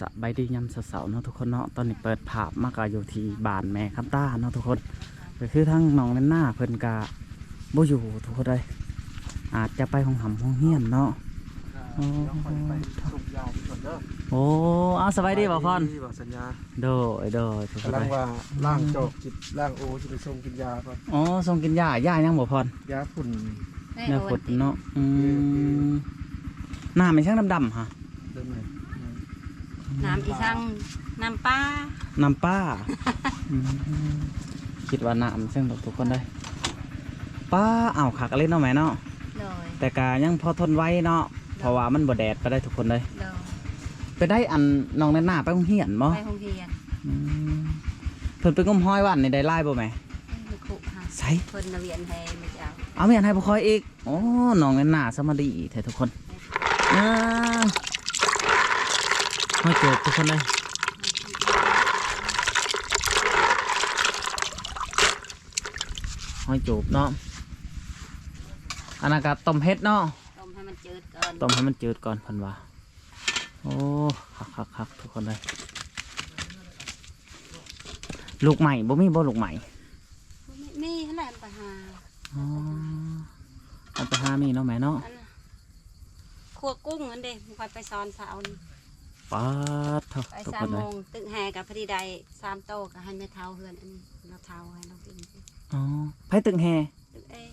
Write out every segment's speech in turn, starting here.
ສະບາຍດີຍາມເຊົ້າໆເນາະທຸກຄົນເນາະ. ຕອນນີ້ເປີດພາບມາກໍຢູ່ທີ່ບ້ານແມ່ຄຳຕາເນາະທຸກຄົນ. ກໍຄືທາງນ້ອງແນນນາເພິ່ນກໍບໍ່ຢູ່ທຸກຄົນເອີຍ, ອາດຈະໄປໂຮງຮ່ຳໂຮງຮຽນເນາະ. ໂອ້ ດຽວຂ້ອຍໄປສົ່ງຢາກ່ອນເດີ. ໂອ້ ເອົາ ສະບາຍດີບ່າວພອນ. ສະບາຍດີບ່າວສັນຍາ. ໂດຍ ໂດຍ ທຸກຄົນເອີຍ. ກຳລັງວ່າລ້າງຈອກ ຊິລ້າງໂອ ຊິໄປສົ່ງກິນຢາກ່ອນ. ອໍ ສົ່ງກິນຢາ. ຢາຫຍັງບ່າວພອນ? ຢາຝຸ່ນ. ຢາຝຸ່ນເນາະ. ອືມ ນ້ຳອີ່ຫຍັງດຳໆຫະ? ນ້ຳອີ່ຫຍັງ? ນ້ຳປາ. ນ້ຳປາ. ອືມ ຄິດວ່ານ້ຳອີ່ຫຍັງດອກທຸກຄົນເອີຍ. ປາ ເອົາ ຄັກອີ່ຫຼີເນາະແມ່ເນາະ. ໂດຍ. ແຕ່ກະຍັງພໍທົນໄຫວເນາະ ເພາະວ່າມັນບໍ່ແດດປານໃດທຸກຄົນເອີຍ. ໂດຍ. ໄປໄດ້ ອັນ ນ້ອງແນນນາໄປໂຮງຮຽນບໍ່? ໄປໂຮງຮຽນ. ອືມ ເພິ່ນໄປງົມຫອຍຫວານນີ້ໄດ້ຫຼາຍບໍ່ແມ່? ໃສ? ເພິ່ນລະວຽນໃຫ້ມື້ເຊົ້າ. ເອົາ ວຽນໃຫ້ພວກຂ້ອຍອີກ. ໂອ້ ນ້ອງແນນນາສະມາດີແທ້ທຸກຄົນ. ອ່າ ຫອຍໂຈບທຸກຄົນເອີຍ. ຫອຍໂຈບເນາະ. ອັນນັ້ນກໍຕົ້ມເຫັດເນາະ. ຕົ້ມໃຫ້ມັນຈືດກ່ອນ. ຕົ້ມໃຫ້ມັນຈືດກ່ອນເພິ່ນວ່າ. ໂອ້ ຄັກໆໆ ທຸກຄົນເອີຍ. ລູກໃໝ່ບໍ່ມີບໍ່ ລູກໃໝ່? ມີ ມີຫັ້ນແຫຼະ ໄປຫາ. ອໍ ໄປຫາມີເນາະແມ່ເນາະ. ອັນ ຂົ້ວກຸ້ງຫັ້ນເດ້ ຂ້ອຍໄປສອນເຊົ້ານີ້. ປາດໂທ້ ໄປສາມໂມງ ຕຶກແຮ່ກໍພໍດີໄດ້ສາມໂຕ ກໍໃຫ້ແມ່ເຖົ້າເຮືອນອັນນີ້ ລາວເຖົ້າໃຫ້ລາວກິນ. ອໍ ໃຜຕຶກແຮ່? ຕຶກເອງ.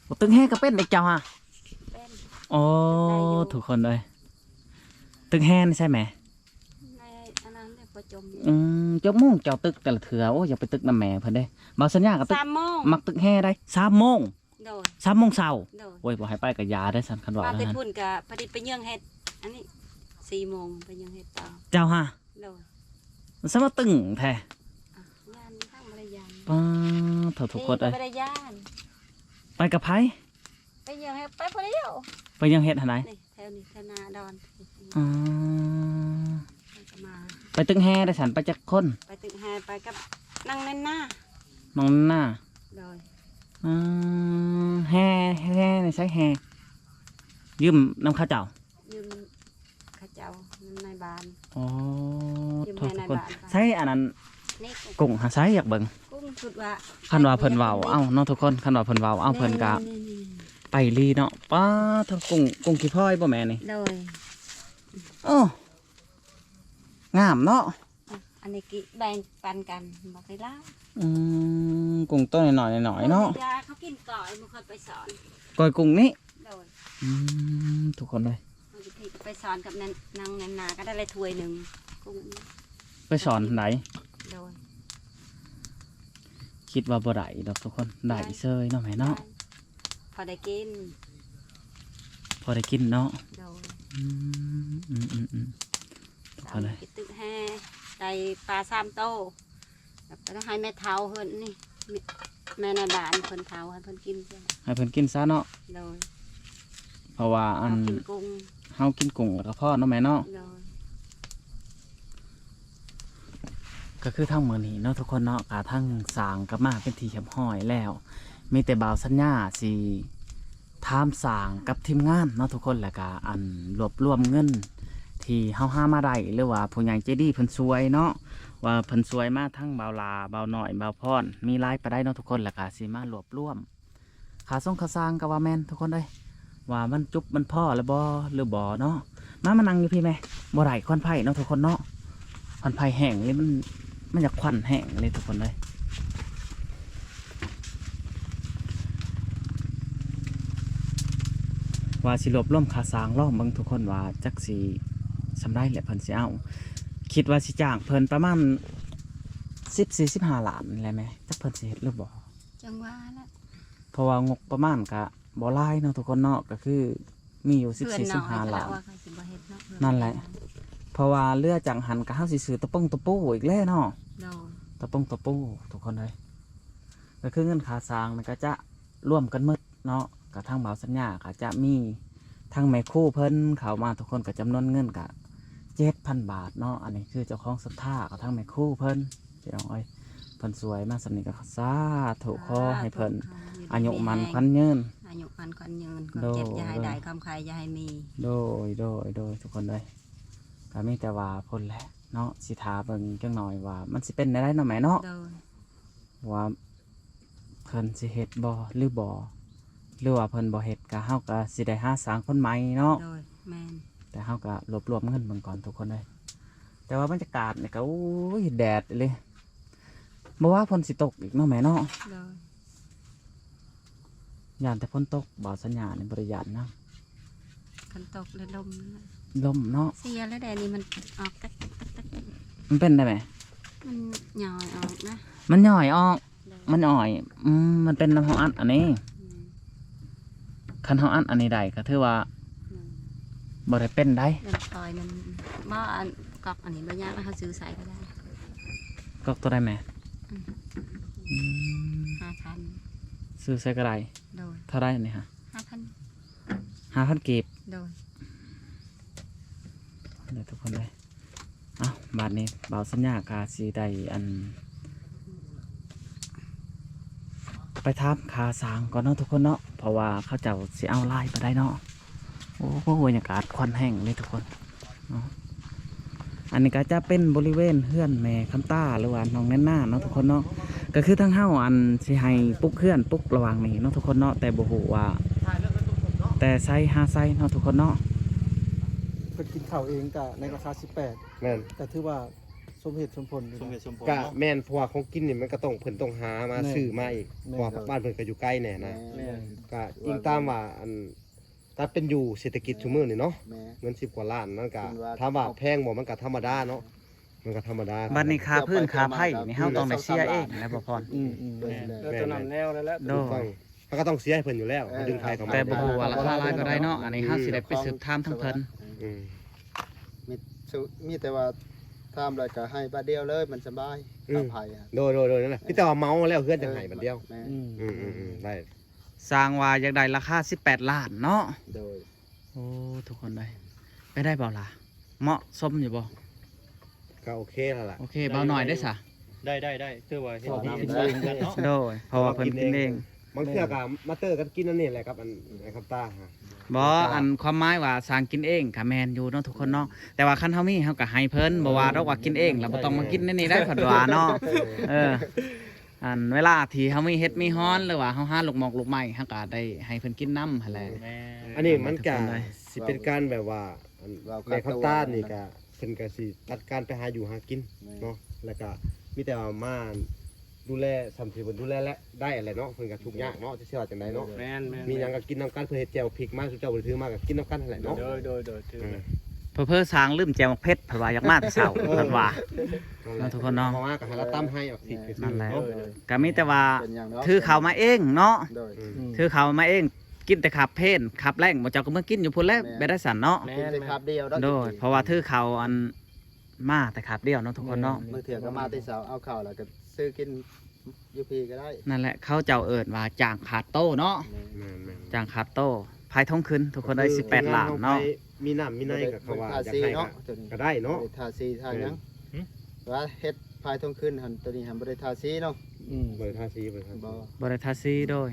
ໂອ້ ຕຶກແຮ່ກໍເປັນອີກເຈົ້າຫະ? ເປັນ. ໂອ້ ທຸກຄົນເອີຍ ຕຶກແຮ່ໃສ່ແມ່. ໃນອັນນັ້ນແຫຼະ ບໍ່ຈົມ. ອືມ ຈັກໂມງເຈົ້າຕຶກແຕ່ລະເທື່ອ? ໂອ້ ຢ່າໄປຕຶກນຳແມ່ເພິ່ນເດ້. ບ່າວສັນຍາກໍຕຶກ ສາມໂມງ ມັກຕຶກແຮ່ໄດ໋ ສາມໂມງ. ໂດຍ. ສາມໂມງເຊົ້າ. ໂດຍ. ໂອ້ຍ ບໍ່ໃຫ້ໄປກໍຢ່າໄດ້ຊັ້ນ ຄັນວ່າ. ມາແຕ່ພຸ້ນກໍພໍດີໄປເຍືອງເຫັດ ອັນນີ້ ສີ່ໂມງໄປເຍືອງເຫັດຕໍ່. ເຈົ້າຫະ? ໂດຍ. ສະມາຕຶງແທ້. ຢ້ານທັງບໍ່ໄດ້ຢ້ານ. ປາດໂທ້ ທຸກຄົນເອີຍ ບໍ່ໄດ້ຢ້ານ. ໄປກັບໃຜ? ໄປເຍືອງເຫັດ ໄປຜູ້ດຽວ. ໄປເຍືອງເຫັດຫັ້ນໃດ? ນີ້ ແຖວນີ້ ແຖວໜ້າດອນ. ອໍ ໄປກັບໝາ. ໄປຕຶກແຮ່ໄດ້ຊັ້ນ ໄປຈັກຄົນ? ໄປຕຶກແຮ່ໄປກັບນ້ອງແນນນາ. ນ້ອງແນນນາ. ໂດຍ. ອືມ ແຮ່ ແຮ່ໃນໃສແຮ່? ຢືມນຳເຂົາເຈົ້າ? ຢືມເຂົາເຈົ້າ ນຳນາຍບ້ານ. ອໍ ໂທ້ ທຸກຄົນ. ໃສອັນນັ້ນ ນີ້ ກຸ້ງຫາໃສ ຢາກເບິ່ງ. ກຸ້ງ ຄິດວ່າ ຄັນວ່າເພິ່ນເວົ້າ ເອົາເນາະທຸກຄົນ ຄັນວ່າເພິ່ນເວົ້າ ເອົາ ເພິ່ນກະ ນີ້ ໄປລີເນາະ. ປາດໂທ້ ກຸ້ງ ກຸ້ງຂີ້ພອຍບໍ່ແມ່ນີ້? ໂດຍ. ໂອ້ ງາມເນາະ. ອັນນີ້ກິແບ່ງປັນກັນ ບໍ່ໄດ້ຫຼາຍ. ອືມ ກຸ້ງໂຕນ້ອຍໆ ນ້ອຍໆເນາະ. ເຂົາກິນກ້ອຍ ບໍ່ຄ່ອຍໄປສອນ ກ້ອຍກຸ້ງນີ້. ໂດຍ. ອືມ ທຸກຄົນເອີຍ ໄປສອນກັບນັ້ນ ນາງແນນນາກໍໄດ້ລະຖ້ວຍໜຶ່ງ ກຸ້ງ. ໄປສອນໃດ? ໂດຍ. ຄິດວ່າບໍ່ໄດ້ດອກທຸກຄົນ ໄດ້ເຊີຍເນາະແມ່ເນາະ. ພໍໄດ້ກິນ ພໍໄດ້ກິນເນາະ. ໂດຍ. ອືມ ອືມໆໆ ທຸກຄົນເອີຍ ໄປຕຶກແຮ່ ໄດ້ປາສາມໂຕ ແລ້ວກໍໃຫ້ແມ່ເຖົ້າເພິ່ນນີ້ ແມ່ນາຍບ້ານເພິ່ນເຜົາໃຫ້ເພິ່ນກິນ ໃຫ້ເພິ່ນກິນຊະເນາະ. ໂດຍ. ເພາະວ່າອັນ ເຮົາກິນກຸ້ງ ເຮົາກິນກຸ້ງແລ້ວກໍພໍເນາະແມ່ເນາະ. ໂດຍ. ກໍຄືທັງມື້ນີ້ເນາະທຸກຄົນເນາະ ກະທັງສ້າງກໍມາເປັນທີ່ຮຽບຮ້ອຍແລ້ວ ມີແຕ່ບ່າວສັນຍາຊິຖາມສ້າງກັບທີມງານເນາະທຸກຄົນ ແລ້ວກະອັນລວບລວມເງິນທີ່ເຮົາຫາມາໄດ້ ຫຼືວ່າຜູ້ໃຫຍ່ໃຈດີເພິ່ນຊ່ວຍເນາະ ວ່າເພິ່ນຊ່ວຍມາທັງບ່າວຫຼ້າ ບ່າວນ້ອຍ ບ່າວພອນ ມີຫຼາຍປານໃດເນາະທຸກຄົນ ແລ້ວກະຊິມາລວບລວມ ຄ່າຊົງຄ່າຊ່າງກໍວ່າແມ່ນທຸກຄົນເອີຍ ວ່າມັນຈຸບມັນພໍແລ້ວບໍ່ ຫຼືບໍ່ເນາະ. ມາ ມານັ່ງຢູ່ພີ້ແມ່. ບໍ່ໄດ້ຄວັນໄຟເນາະທຸກຄົນເນາະ ຄວັນໄຟແຫ້ງເລີຍ ມັນ ມັນຢາກຄວັນແຫ້ງເລີຍທຸກຄົນເອີຍ. ວ່າຊິລວບລວມຄ່າສ້າງລອງເບິ່ງທຸກຄົນ ວ່າຈັກຊິສ່ຳໃດແຫຼະເພິ່ນຊິເອົາ. ຄິດວ່າຊິຈ້າງເພິ່ນປະມານສິບ ສີ່ ສິບຫ້າລ້ານນີ້ແຫຼະແມ່. ຈັກເພິ່ນຊິເຮັດຫຼືບໍ່ ຈັ່ງວ່າແຫຼະ ເພາະວ່າງົບປະມານກະບໍ່ຫຼາຍເນາະທຸກຄົນເນາະ ກະຄືມີຢູ່ສິບສີ່ ສິບຫ້າລ້ານ. ນັ້ນແຫຼະ ເພາະວ່າເຫຼືອຈາກຫັ້ນກະເຮົາຊິຊື້ຕະປົງຕະປູອີກແຫຼະເນາະ. ໂດຍ. ຕະປົງຕະປູທຸກຄົນເອີຍ ກະຄືເງິນຄ່າສ້າງນີ້ກະຈະລວມກັນໝົດເນາະ ກະທາງບ່າວສັນຍາກະຈະມີ ທາງແມ່ຄູເພິ່ນເຂົ້າມາທຸກຄົນ ກໍຈຳນວນເງິນກໍເຈັດພັນບາດເນາະ. ອັນນີ້ຄືເຈົ້າຂອງສັດທາ ກໍທາງແມ່ຄູເພິ່ນ ພີ່ນ້ອງເອີຍ ເພິ່ນຊ່ວຍມາສ່ຳນີ້ກໍສາທຸ ຂໍໃຫ້ເພິ່ນອາຍຸໝັ້ນຂວັນຍືນ ອາຍຸໝັ້ນຂວັນຍືນ ຄວາມເຈັບຢ່າໃຫ້ໄດ້ ຄວາມໄຂ້ຢ່າໃຫ້ມີ. ໂດຍ ໂດຍ ໂດຍ ທຸກຄົນເອີຍ. ກໍມີແຕ່ວ່າພຸ້ນແຫຼະເນາະ ຊິຖ້າເບິ່ງຈັກໜ່ອຍວ່າມັນຊິເປັນແນວໃດເນາະແມ່ເນາະ. ໂດຍ. ວ່າເພິ່ນຊິເຮັດບໍ່ ຫຼືບໍ່ ຫຼືວ່າເພິ່ນບໍ່ເຮັດ ກໍເຮົາກໍຊິໄດ້ຫາສ້າງຄົນໃໝ່ເນາະ. ໂດຍ. ແມ່ນ. ແຕ່ເຮົາກໍລວບລວມເງິນເບິ່ງກ່ອນທຸກຄົນເອີຍ. ແຕ່ວ່າບັນຍາກາດນີ້ກໍ ໂອ້ຍ ແດດອີ່ຫຼີ. ບໍ່ວ່າຝົນຊິຕົກອີກເນາະແມ່ເນາະ. ໂດຍ. ຢ້ານແຕ່ຝົນຕົກ ບ່າວສັນຍານີ້ບໍ່ໄດ້ຢ້ານນຳ. ຄັນຕົກແລ້ວລົມນັ້ນແຫຼະ ລົມເນາະ. ເສຍແລ້ວແດດນີ້ ມັນອອກແຕັກໆໆໆ. ມັນເປັນໄດ້ແມ່? ມັນຍ່ອຍອອກນະ. ມັນຍ່ອຍອອກ. ໂດຍ. ມັນຍ່ອຍ. ອືມ ມັນເປັນນຳເຮົາອັດອັນນີ້. ແມ່ນ. ຄັນເຮົາອັດອັນນີ້ໄດ້ກໍຖືວ່າ ໂດຍ ບໍ່ໄດ້ເປັນໃດ. ມັນປ່ອຍ ມັນ ບໍ່ ອັນ ກ໊ອກອັນນີ້ບໍ່ຍາກ ເຮົາຊື້ໃສ່ກໍໄດ້. ກ໊ອກຕົວໃດແມ່? ອືມ ອືມ ຫ້າພັນ ຊື້ໃສ່ກໍໄດ້. ໂດຍ. ເທົ່າໃດອັນນີ້ຮະ? ຫ້າພັນ ຫ້າພັນກີບ. ໂດຍ. ເດີທຸກຄົນເດີ. ເອົ້າ ບາດນີ້ບ່າວສັນຍາກໍຊິໄດ້ ອັນ ໄປຖາມຄ່າສ້າງກ່ອນເນາະທຸກຄົນເນາະ ເພາະວ່າເຂົາເຈົ້າຊິເອົາຫຼາຍປານໃດເນາະ. ໂອ້ໂຫ ບັນຍາກາດຄວັນແຮງເລີຍທຸກຄົນເນາະ. ອັນນີ້ກໍຈະເປັນບໍລິເວນເຮືອນແມ່ຄຳຕາ ຫຼືວ່ານ້ອງແນນນາເນາະທຸກຄົນເນາະ. ກໍຄືທາງເຮົາ ອັນ ຊິໃຫ້ປຸກເຮືອນ ປຸກລະຫວ່າງນີ້ເນາະທຸກຄົນເນາະ ແຕ່ບໍ່ຮູ້ວ່າແຕ່ໃສຫາໃສເນາະທຸກຄົນເນາະ. ເພິ່ນກິນເຂົ້າເອງກະໃນລາຄາສິບແປດ ແມ່ນ ກໍຖືວ່າສົມເຫດສົມຜົນຢູ່ນະ. ສົມເຫດສົມຜົນ ກະ ເນາະ ແມ່ນ ເພາະວ່າຂອງກິນນີ້ມັນກໍຕ້ອງ ເພິ່ນຕ້ອງຫາມາ ແມ່ນ ຊື້ມາອີກ. ແມ່ນ. ເພາະວ່າ ໂດຍ ບ້ານເພິ່ນກໍຢູ່ໄກແດ່ນະ. ແມ່ນ. ກະອີງຕາມວ່າ ອັນ ຕາມເປັນຢູ່ເສດຖະກິດຊຸມື້ນີ້ເນາະ. ແມ່ນ. ເງິນສິບກວ່າລ້ານ ມັນກະ ຖືວ່າ ຖາມວ່າແພງບໍ່ ມັນກະທຳມະດາເນາະ. ມັນກໍທຳມະດາ. ບັດນີ້ຄ່າພື້ນຄ່າໄຟນີ້ເຮົາຕ້ອງໄດ້ເສຍເອງນະ ບໍ່ພອນ. ອືມໆ ແມ່ນ ແມ່ນ ແມ່ນ ຕົວນັ້ນແນວນັ້ນແຫຼະ. ໂດຍ. ເຮົາກໍຕ້ອງເສຍໃຫ້ເພິ່ນຢູ່ແລ້ວ ເອີ ເຮົາດຶງໄຟເຂົ້າມາ. ແຕ່ບໍ່ຮູ້ວ່າລາຄາຫຼາຍເທົ່າໃດເນາະ ອັນນີ້ເຮົາຊິໄດ້ໄປສືບຖາມທາງເພິ່ນ. ອືມ ມີ ມີແຕ່ວ່າຖາມແລ້ວກໍໃຫ້ບາດດຽວເລີຍ ມັນສະບາຍ. ອືມ ຄ່າໄຟ. ໂດຍໆໆ ນັ້ນແຫຼະ ມີແຕ່ວ່າເມົາແລ້ວເຮືອນຈັ່ງໃຫ້ບາດດຽວ. ແມ່ນ. ອືມໆໆ ໄດ້. ສ້າງວ່າຢາກໄດ້ລາຄາສິບແປດລ້ານເນາະ. ໂດຍ. ໂອ້ ທຸກຄົນເອີຍ ໄປໄດ້ບໍ່ລະ ເໝາະສົມຢູ່ບໍ່? ກໍໂອເຄແລ້ວລະ. ໂອເຄ ເບົາໜ້ອຍໄດ້ສະ. ໄດ້ໆໆ ຖືວ່າເຮັດ ເພາະວ່າເຮົາກິນເອງເນາະ. ໂດຍ ເພາະວ່າເພິ່ນກິນເອງ. ບາງເທື່ອກໍມາເຕີກັນກິນອັນນີ້ແຫຼະ ກັບອັນ ໄອ້ຄຳຕາ. ບໍ່ ອັນຄວາມໝາຍວ່າສ້າງກິນເອງກໍແມ່ນຢູ່ເນາະທຸກຄົນເນາະ ແຕ່ວ່າຄັນເຮົາມີເຮົາກໍໃຫ້ເພິ່ນ ບໍ່ວ່າດອກວ່າກິນເອງແລ້ວບໍ່ຕ້ອງມາກິນໃນນີ້ໄດ້ ເພິ່ນວ່າເນາະ. ເອີ ອັນເວລາທີ່ເຮົາມີເຫັດມີຮອນ ຫຼືວ່າເຮົາຫາລູກໝອກລູກໄມ້ ເຮົາກໍໄດ້ໃຫ້ເພິ່ນກິນນຳຫັ້ນແຫຼະ. ແມ່ນ. ອັນນີ້ມັນກະຊິເປັນການແບບວ່າ ອັນ ແມ່ຄຳຕານີ້ກະ ເພິ່ນກະຊິຈັດການໄປຫາຢູ່ຫາກິນເນາະ. ແມ່ນ. ແລ້ວກະມີແຕ່ວ່າມາດູແລ ສ່ຳທີ່ເພິ່ນດູແລໄດ້ຫັ້ນແຫຼະເນາະ. ເພິ່ນກະທຸກຍາກເນາະ ຈະຊິວ່າຈັ່ງໃດເນາະ. ແມ່ນໆໆ. ມີຫຍັງກະກິນນຳກັນ ເພິ່ນເຮັດແຈ່ວພິກມາ ຊຸມເຈົ້າບໍ່ໄດ້ຖືມາກະກິນນຳກັນຫັ້ນແຫຼະເນາະ. ໂດຍໆໆ ຖື. ເຜີໆສ້າງລືມແຈ່ວໝາກເຜັດ ເພິ່ນວ່າຢາກມາແຕ່ເຊົ້າ ເອີ ເພິ່ນວ່າ. ນັ້ນແຫຼະ ເນາະ ທຸກຄົນເນາະ. ເອົາມາກໍໃຫ້ລາວຕຳໃຫ້ ເອີ ເອົາທີ່ ນັ້ນແຫຼະ. ໂດຍໆ ກໍມີແຕ່ວ່າ ເປັນຫຍັງດອກ ຖືເຂົ້າມາເອງເນາະ. ໂດຍ. ອືມ ອືມ ຖືເຂົ້າມາເອງ ກິນແຕ່ຄາບເພນ ຄາບແລງ ໝູ່ເຈົ້າກໍເມືອກິນຢູ່ພຸ້ນແຫຼະ. ແມ່ນ. ແບບໃດຊັ້ນເນາະ. ແມ່ນ ກິນແຕ່ຄາບດຽວດອກ. ໂດຍ. ເພາະວ່າຖືເຂົ້າອັນ ມາແຕ່ຄາບດຽວເນາະ ທຸກຄົນເນາະ. ແມ່ນ ບາງເທື່ອກໍມາແຕ່ເຊົ້າ ເອົາເຂົ້າແລ້ວກໍຊື້ກິນ ຢູ່ພີ້ກໍໄດ້. ນັ້ນແຫຼະ ເຂົາເຈົ້າເອີ້ນວ່າຈ້າງຂາດໂຕເນາະ. ແມ່ນ ແມ່ນໆ ຈ້າງຂາດໂຕ ພາຍທົ່ງຄືນ ທຸກຄົນເອີຍ. ສິບແປດລ້ານເນາະ. ມີນ້ຳມີໃນກໍເຂົາວ່າຢາກໃຫ້ກໍໄດ້ເນາະ. ບໍ່ໄດ້ທາສີທາຫຍັງ. ຫື? ວ່າເຮັດພາຍທົ່ງຄືນຫັ້ນ ໂຕນີ້ຫັ້ນບໍ່ໄດ້ທາສີເນາະ. ອືມ ບໍ່ໄດ້ທາສີ ບໍ່ໄດ້ທາສີ. ບໍ່ ບໍ່ໄດ້ທາສີ. ໂດຍ.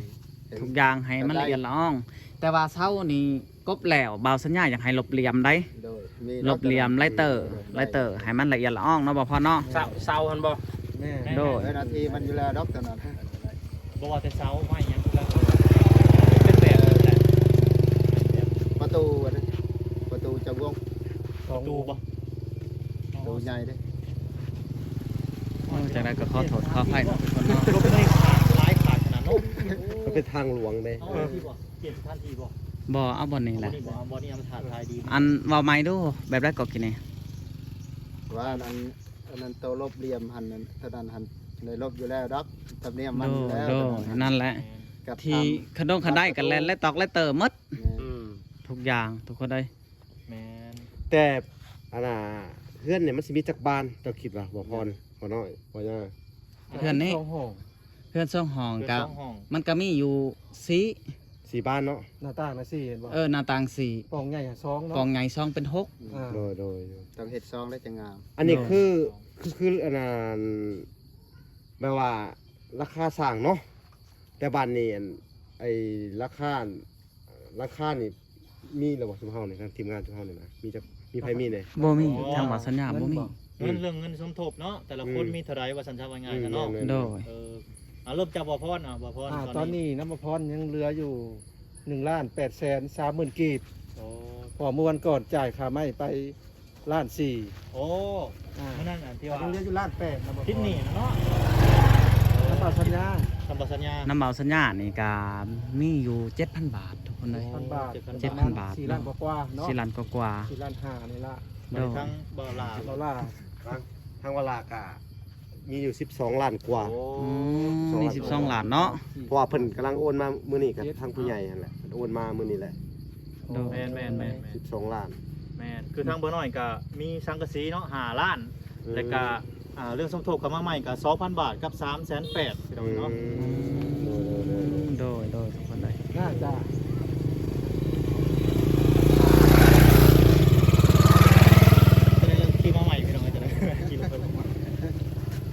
ເຫັນ ທຸກຢ່າງໃຫ້ມັນລະອຽດລະອອງ. ແຕ່ວ່າເສົານີ້ ກົບແລ້ວ ບ່າວສັນຍາຢາກໃຫ້ລົບຫຼ່ຽມໃດ໋. ໂດຍ. ມີ ລົບຫຼ່ຽມ ໄລເຕີ ໂດຍ ໄລເຕີ ໃຫ້ມັນລະອຽດລະອອງເນາະ ບ່າວພອນເນາະ. ເສົາ ເສົາຫັ້ນບໍ່? ແມ່ນ. ໂດຍ. ເອີ ນາທີມັນຢູ່ແລ້ວດອກຕອນນັ້ນ. ບໍ່ວ່າແຕ່ເສົາໄມ້ຫຍັງກໍແລ້ວ ເປັນແບບນັ້ນແຫຼະ. ປະຕູອັນນັ້ນ ປະຕູຈາກວົງ ປະຕູບໍ່? ໂຕໃຫຍ່ເດ້. ໂອ້ ຈັ່ງໃດກໍຂໍໂທດຂໍອະໄພເນາະ ທຸກຄົນເນາະ. ລົບໄດ້ຂາດ ຫຼາຍຂາດຂະໜາດເນາະ. ມັນເປັນທາງຫຼວງເດ້. ເອີ ທີ່ບໍ່? ປ່ຽນສະຖານທີ່ບໍ່? ບໍ່ ເອົາບ່ອນນີ້ແຫຼະ. ບ່ອນນີ້ບໍ່? ບ່ອນນີ້ມັນທ້າທາຍດີ. ອັນ ເວົ້າໃໝ່ດູ ແບບໃດກໍກິນນີ້? ວ່າອັນ ອັນນັ້ນໂຕລົບຫຼ່ຽມຫັ້ນ ເທົ່ານັ້ນຫັ້ນ ໄດ້ລົບຢູ່ແລ້ວດອກ ທຳນຽມມັນຢູ່ແລ້ວ. ໂດຍ ນັ້ນແຫຼະ ທີ່ຂະດົງຂະໄດກໍແລ່ນແລະຕອກແລະເຕີໝົດ. ແມ່ນ. ອືມ ທຸກຢ່າງ ທຸກຄົນເອີຍ. ແມ່ນ. ແຕ່ ອັນນ່າ ເຮືອນນີ້ມັນຊິມີຈັກບານ ເຈົ້າຄິດວ່າ ບ່າວພອນ ບ່າວນ້ອຍ ບ່າວຍາ? ເຮືອນນີ້ ເຮືອນສອງຫ້ອງ ເຮືອນສອງຫ້ອງ ເຮືອນ ກະ ສອງຫ້ອງ ມັນກະມີຢູ່ສີ່ ສີ່ບານເນາະ. ໜ້າຕ່າງນະສີ່ ເຫັນບໍ່? ເອີ ໜ້າຕ່າງສີ່ ປ່ອງໃຫຍ່ສອງເນາະ ປ່ອງໃຫຍ່ສອງເປັນຫົກ. ອືມ ອ່າ ໂດຍໆ ຕ້ອງເຮັດສອງແລ້ວຈັ່ງງາມ. ອັນນີ້ ໂດຍ ຄື ຄື ຄື ອັນນັ້ນ ແບບວ່າລາຄາສ້າງເນາະ ແຕ່ບາດນີ້ ອັນ ໄອ້ລາຄາ ລາຄານີ້ ມີແລ້ວບໍ່ ຊຸມເຮົານີ້ ທາງທີມງານຊຸມເຮົານີ້ນະ ມີຈັກ ມີໃຜມີແດ່? ບໍ່ມີ. ອໍ ທາງບ່າວສັນຍາບໍ່ມີ. ເງິນ ອືມ ເລື່ອງເງິນສົມທົບເນາະ ແຕ່ລະຄົນ ອືມ ມີເທົ່າໃດວ່າຊັ້ນຊະ ວ່າງ່າຍ ອືມ ຊະເນາະ. ແມ່ນໆ ໂດຍ ເອີ ອ່າ ເລີ່ມຈາກບ່າວພອນ ອ່າ ບ່າວພອນ ອ່າ ຕອນນີ້ ຕອນນີ້ນ້ຳບ່າວພອນຍັງເຫຼືອຢູ່ ໜຶ່ງລ້ານແປດແສນສາມໝື່ນກີບ. ອໍ ເພາະເມື່ອວັນກ່ອນຈ່າຍຄ່າໄມ້ໄປລ້ານສີ່. ໂອ້ ອ່າ ມື້ນັ້ນ ອັນທີ່ວ່າຍັງເຫຼືອຢູ່ລ້ານແປດນະ ຕິດໜີ້ນະເນາະ. ເອີ ນ້ຳບ່າວສັນຍາ ນ້ຳບ່າວສັນຍາ ນ້ຳບ່າວສັນຍານີ້ກະມີຢູ່ເຈັດພັນບາດ ທຸກຄົນເອີຍ. ເຈັດພັນບາດ ເຈັດພັນບາດ ປະມານສີ່ລ້ານກວ່າໆເນາະ ສີ່ລ້ານກວ່າໆ ສີ່ລ້ານຫ້ານີ້ລະ. ໂດຍ ທາງບ່າວຫຼ້າ ບ່າວຫຼ້າ ທາງ ທາງບ່າວຫຼ້າກະ ມີຢູ່ສິບສອງລ້ານກວ່າ. ໂອ້ ອືມ ສິບສອງລ້ານເນາະ ເພາະວ່າເພິ່ນກຳລັງໂອນມາມື້ນີ້ກັບທາງຜູ້ໃຫຍ່ຫັ້ນແຫຼະ ເພິ່ນໂອນມາມື້ນີ້ແຫຼະ. ໂດຍ ແມ່ນໆໆໆ ສິບສອງລ້ານ. ແມ່ນ ຄືທາງບ່າວນ້ອຍກະມີສັງກະສີເນາະ ຫ້າລ້ານ ອືມ ແລ້ວກະ ອ່າ ເລື່ອງສົມທົບເຂົ້າມາໃໝ່ກະສອງພັນບາດກັບສາມແສນແປດ ພີ່ນ້ອງເນາະ. ອືມ ໂດຍໆໆ ໂດຍໆ ທຸກຄົນເອີຍ ໜ້າຈະ ຈະໄດ້ເລີ່ມຂີ່ມາໃໝ່ ພີ່ນ້ອງເອີຍ ຈະໄດ້ຂີ່ລົງໄປລົງມາ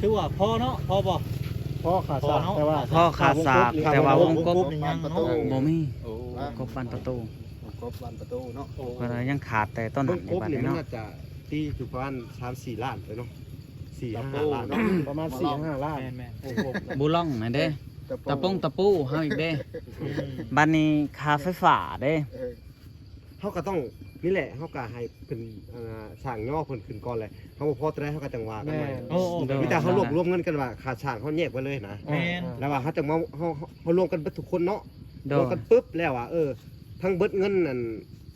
ຖືວ່າພໍເນາະ ພໍບໍ່? ພໍຄ່າສ້າງ ພໍເນາະ ແຕ່ວ່າ ພໍຄ່າສ້າງ ແຕ່ວ່າວົງກົບ ວົງກົບນີ້ຍັງເນາະ ບໍ່ມີ. ໂອ້ ວົງກົບບານປະຕູ ວົງກົບບານປະຕູເນາະ. ໂອ້ ເພິ່ນວ່າຍັງຂາດແຕ່ຕອນນັ້ນ ວົງກົບນີ້ມັນໜ້າຈະຕີຢູ່ປະມານສາມສີ່ລ້ານເລີຍເນາະ ສີ່ຫ້າລ້ານເນາະ ປະມານສີ່ຫ້າລ້ານ. ແມ່ນໆ ໂອ້ໂຫ ບູລ່ອງນັ້ນເດ້ ຕະປູ ຕະປົງຕະປູເຮົາອີກເດ້. ອືມ ບາດນີ້ຄ່າໄຟຟ້າເດ້ ເອີ ເຮົາກໍຕ້ອງ ນີ້ແຫຼະ ເຮົາກໍໃຫ້ເພິ່ນ ອ່າ ສ້າງຍໍເພິ່ນຂຶ້ນກ່ອນແຫຼະ ເຮົາບໍ່ພໍເທົ່າໃດເຮົາກໍຈັ່ງວ່າກັນໃໝ່. ແມ່ນ ໂອ້ ໂອ້ ໂດຍ ມີແຕ່ເຮົາລວບລວມເງິນກັນວ່າຄ່າສ້າງເຮົາແຍກໄວ້ເລີຍນະ. ແມ່ນ ແລ້ວວ່າເຮົາຈັ່ງມາ ເຮົາ ເຮົາ ເຮົາລວມກັນເບິດທຸກຄົນເນາະ. ໂດຍ ລວມກັນປຶບແລ້ວວ່າ ເອີ ທັງເບິດເງິນນັ້ນ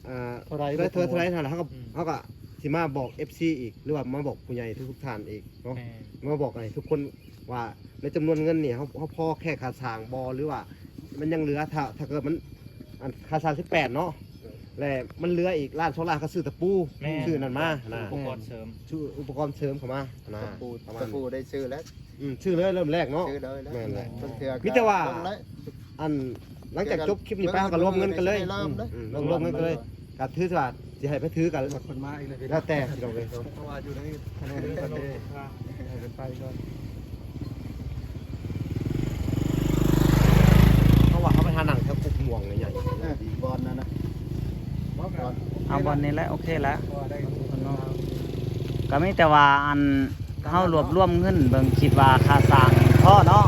ອ່າ ເທົ່າໃດ ເທົ່າໃດຫັ້ນແຫຼະ ເຮົາກໍ ອືມ ເຮົາກໍຊິມາບອກເອັຟຊີອີກ ຫຼືວ່າມາບອກຜູ້ໃຫຍ່ທຸກໆທ່ານອີກເນາະ. ແມ່ນ ມາບອກໃຫ້ທຸກຄົນວ່າໃນຈຳນວນເງິນນີ້ ເຮົາ ເຮົາພໍແຄ່ຄ່າສ້າງບໍ່ ຫຼືວ່າມັນຍັງເຫຼືອ ຖ້າ ຖ້າເກີດມັນ ອັນຄ່າສ້າງສິບແປດເນາະ ແລະມັນເຫຼືອອີກລ້ານສອງລ້ານ ກໍຊື້ຕະປູ ແມ່ນ ຊື້ນັ້ນມານະ ຊື້ອຸປະກອນເສີມ ຊື້ອຸປະກອນເສີມເຂົ້າມານະ. ຕະປູ ປະມານ ຕະປູໄດ້ຊື້ແລ້ວ. ອືມ ຊື້ເລີຍເລີ່ມແລກເນາະ. ຊື້ເລີຍ ແມ່ນແຫຼະ ເພິ່ນເທື່ອ ມີແຕ່ວ່າ ອັນ ຫຼັງຈາກຈົບຄລິບນີ້ໄປ ເຮົາກໍລວມເງິນກັນເລີຍ. ອືມ ລວມ ລວມເງິນກັນເລີຍ ກໍຖືວ່າຊິໃຫ້ໄປຖືກັນ ເພິ່ນມາອີກແລ້ວ ແລ້ວແຕ່ພີ່ນ້ອງເອີຍ ເພາະວ່າຢູ່ໃນຄະແນນນີ້ເພິ່ນເດ້ ໃຫ້ເພິ່ນໄປກ່ອນ ເພາະວ່າເຮົາໄປຫານັ່ງແຖວກົກມ່ວງໃຫຍ່ໆ ເອີ ບ່ອນນັ້ນນະ ບ່ອນ ເອົາບ່ອນນີ້ແຫຼະ ໂອເຄແລ້ວ ເພາະວ່າໄດ້ ກໍມີແຕ່ວ່າ ອັນ ເຮົາລວບລວມເງິນເບິ່ງ ຄິດວ່າຄ່າສ້າງພໍເນາະ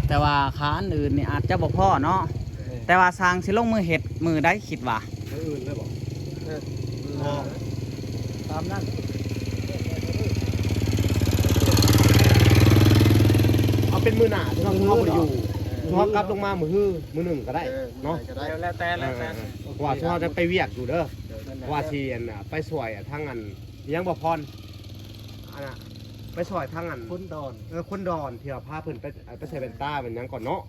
ແຕ່ວ່າຄ່າອັນອື່ນນີ້ອາດຈະບໍ່ພໍເນາະ. ແມ່ນ ແຕ່ວ່າຊ່າງຊິລົງມືເຮັດມື້ໃດຄິດວ່າ? ມື້ອື່ນເລີຍບໍ່? ເອີ ຕາມນັ້ນ ເອົາເປັນມື້ໜ້າ ເພາະວ່າມື້ເຮົາບໍ່ໄດ້ຢູ່ ເອີ ເຮົາກັບລົງມາມື້ຮື ມື້ໜຶ່ງກໍໄດ້ ເອີ ເນາະ ມື້ໃດກໍໄດ້ ແລ້ວແຕ່ ແລ້ວແຕ່ ເອີ ເອີ ເພາະວ່າເຮົາຈະໄປວຽກຢູ່ເດີ ເອີ ເພາະວ່າຊິ ອັນ ໄປຊ່ວຍທາງ ອັນ ຫຍັງບໍ່ພອນ ອັນນ່າ ໄປຊ່ອຍທາງອັນ ຄົນດອນ ເອີ ຄົນດອນ ທີ່ວ່າພາເພິ່ນໄປ ໄປໃສ່ແວ່ນຕາແວ່ນຫຍັງກ່ອນເນາະ.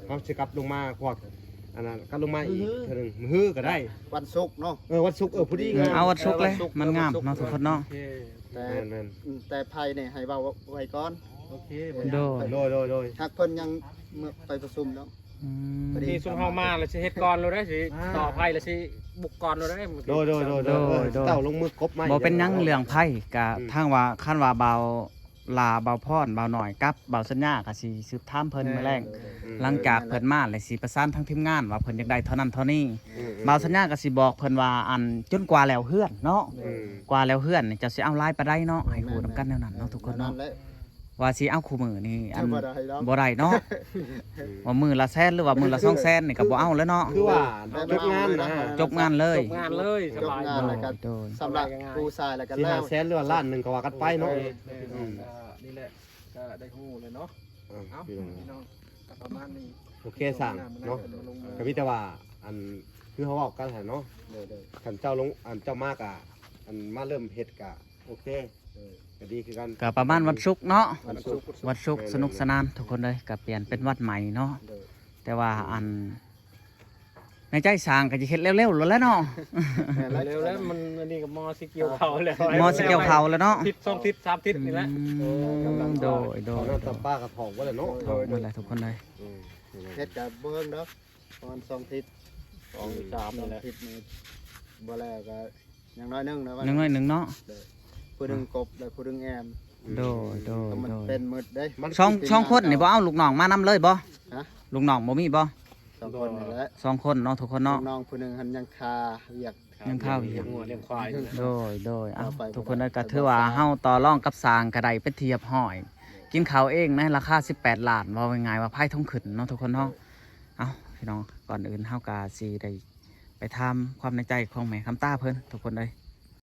ເຮົາຊິກັບລົງມາພວກ ອັນນັ້ນ ກັບລົງມາອີກເທື່ອໜຶ່ງ ມື້ຮືກໍໄດ້ ວັນສຸກເນາະ. ເອີ ວັນສຸກ ເອີ ພໍດີ ເອີ ງາມ ເອົາວັນສຸກເລີຍ ເອີ ວັນສຸກ ມັນງາມເນາະ ທຸກຄົນເນາະ. ໂອເຄ ແຕ່ ແມ່ນໆ ອືມ ແຕ່ໄພນີ້ໃຫ້ເວົ້າໄວ້ກ່ອນ. ໂອເຄ ໂດຍ ໂດຍ ໂດຍ ໂດຍ ຫາກເພິ່ນຍັງເມືອໄປປະຊຸມເນາະ. ອືມ ພໍດີ ທີ່ຊຸມເຮົາມາແລ້ວຊິເຮັດກ່ອນໂລດເດ້ ຊິ ອ່າ ຕໍ່ໄພແລ້ວຊິບຸກກ່ອນໂລດເດ້. ໂດຍ ໂດຍ ໂດຍ ໂດຍ ໂດຍ ເຈົ້າລົງມືກົບໄມ້ ບໍ່ເປັນຫຍັງເລື່ອງໄພ ກະ ອືມ ທາງວ່າ ຄັນວ່າບ່າວຫຼ້າ ບ່າວພອນ ບ່າວນ້ອຍ ກັບບ່າວສັນຍາ ກະຊິສືບຖາມເພິ່ນ ແມ່ນ ມື້ແລງ ອືມ ຫຼັງຈາກເພິ່ນມາແລ້ວ ຊິປະສານທາງທີມງານວ່າເພິ່ນຢາກໄດ້ເທົ່ານັ້ນເທົ່ານີ້. ອືມ ອືມ ບ່າວສັນຍາກະຊິບອກເພິ່ນວ່າ ອັນ ຈົນກວ່າແລ້ວເຮືອນເນາະ. ອືມ ກວ່າແລ້ວເຮືອນນີ້ ເຈົ້າຊິເອົາຫຼາຍປານໃດເນາະ ໃຫ້ຮູ້ນຳກັນແນວນັ້ນເນາະ ທຸກຄົນເນາະ. ວ່າຊິເອົາຄູ່ມື້ນີ້ ອັນ ບໍ່ໄດ້ເນາະ ບໍ່ໄດ້ເນາະ ອືມ ວ່າມື້ລະແສນ ຫຼືວ່າມື້ລະສອງແສນນີ້ກໍບໍ່ເອົາແລ້ວເນາະ. ຄືວ່າຈົບງານນະ ຈົບງານເລີຍ ຈົບງານເລີຍ ສະບາຍ ຈົບງານແລ້ວກໍ ໂດຍ ຊຳລະຄູ່ຊາຍແລ້ວກໍແລ້ວ ສີ່ຫ້າແສນ ຫຼືວ່າລ້ານໜຶ່ງກໍວ່າກັນໄປເນາະ. ໂອເຄ ອືມ ອ່າ ນີ້ແຫຼະ ກໍໄດ້ຮູ້ແລ້ວເນາະ. ເອົ້າ ເອົ້າ ພີ່ນ້ອງ ພີ່ນ້ອງ ກໍປະມານນີ້ ໂອເຄ ຊ່າງເນາະ ກໍມີແຕ່ວ່າ ອັນ ຄືເຮົາເວົ້າກັນຫັ້ນເນາະ. ໂດຍ ໂດຍ ຄັນເຈົ້າລົງ ອັນ ເຈົ້າມາກະ ອັນ ມາເລີ່ມເຮັດກະ ໂອເຄ ເອີ ກໍດີຄືກັນ ກໍປະມານວັນສຸກເນາະ ວັນສຸກ ວັນສຸກ ແມ່ນໆ ສະໜຸກສະໜານທຸກຄົນເອີຍ ກໍປ່ຽນເປັນວັນໃໝ່ເນາະ. ໂດຍ ແຕ່ວ່າ ອືມ ອັນ ໃນໃຈຊ່າງກໍຈະເຮັດເລັວໆໂລດແຫຼະເນາະ. ແມ່ນແລ້ວ ເລັວແລ້ວ ມັນ ອັນນີ້ກໍມໍຊິກ່ຽວເຂົ້າແລ້ວ ມໍຊິກ່ຽວເຂົ້າແລ້ວເນາະ ທິດສອງທິດສາມທິດນີ້ແຫຼະ. ອືມ ໂດຍ ໂດຍ ເຂົ້ານ້ຳຕຳປາກໍຖອກເບິດແລ້ວເນາະ ຖອກເບິດແລ້ວທຸກຄົນເອີຍ. ອືມ ເຮັດກໍບໍ່ເຖິງດອກ ປະມານສອງທິດ ສອງ ສາມນີ້ແຫຼະ ສອງທິດນີ້ ບໍ່ແລ້ວກໍ ຢ່າງໜ້ອຍໜຶ່ງນະ ຢ່າງໜ້ອຍໜຶ່ງເນາະ. ໂດຍ ຜູ້ໜຶ່ງກົບ ແລະ ຜູ້ໜຶ່ງແອມ. ໂດຍ ໂດຍ ມັນ ໂດຍ ເປັນໝົດເດ້ ມັນ ສອງ ສອງຄົນນີ້ບໍ່ເອົາລູກນ້ອງມານຳເລີຍບໍ່? ຮະ? ລູກນ້ອງບໍ່ມີບໍ່? ສອງຄົນນີ້ແຫຼະ ສອງຄົນເນາະ ທຸກຄົນເນາະ. ລູກນ້ອງຜູ້ໜຶ່ງຫັ້ນຍັງຄາວຽກ ຍັງຄາວອີກ ລ້ຽງງົວລ້ຽງຄວາຍ ໂດຍ ໂດຍ ເອົ້າ ຕໍ່ໄປ ທຸກຄົນເອີຍ ບໍ່ໄດ້ ກໍຖືວ່າເຮົາຕໍ່ລອງກັບຊ່າງກໍໄດ້ເປັນທີ່ຮຽບຮ້ອຍ ກິນເຂົ້າເອງໃນລາຄາສິບແປດລ້ານ ເວົ້າງ່າຍໆວ່າພາຍຖົງຂຶ້ນເນາະທຸກຄົນເນາະ. ເອົ້າ ພີ່ນ້ອງ ກ່ອນອື່ນເຮົາກໍຊິໄດ້ໄປຖາມຄວາມໃນໃຈຂອງແມ່ຄຳຕາເພິ່ນ ທຸກຄົນເອີຍ.